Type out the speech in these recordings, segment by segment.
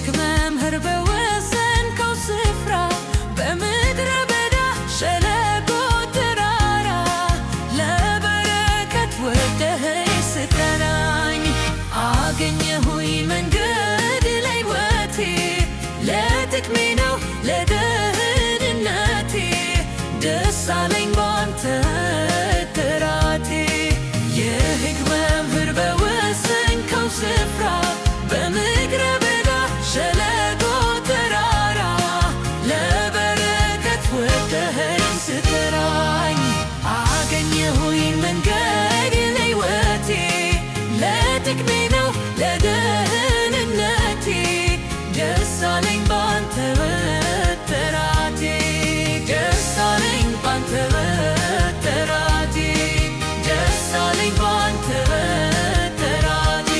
የሕግ መምህር በወሰንከው ስፍራ፣ በምድረ በዳ ሸለቆ ተራራ፣ ለበረከት ወደኸኝ ስትጠራኝ አገኘሁኝ መንገድ ለሕይወቴ፣ ለጥቅሜ ነው ለደህንነቴ፣ ደስ አለኝ ባንተ መጠራቴ። የሕግ መምህር በወሰንከው ስፍራ፣ በምድረ በዳ ሸለቆ ተራራ፣ ለበረከት ወደኸኝ ስትጠራኝ አገኘሁኝ መንገድ ለሕይወቴ፣ ለጥቅሜ ነው ለደህንነቴ፣ ደስ አለኝ ባንተ መጠራቴ፣ ደስ አለኝ ባንተ መጠራቴ፣ ደስ አለኝ ባንተ መጠራቴ።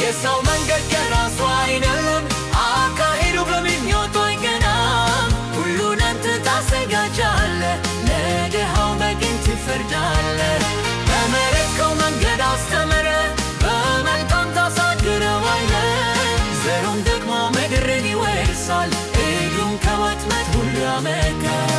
የሰው መንገድ ከራሱ አይደለም፣ አካሄዱ በምኞቱ አይቀናም። ሁሉን አንተ ታዘጋጃለህ፣ ለድሃው በቅን ትፈርዳለህ። በመረጥከው መንገድ አስተምረህ በመልካም ታሳድረዋለህ። ዘሩም ደግሞ ምድርን ይወርሳል፣ እግሩም ከወጥመድ ሁሉ ያመልጣል።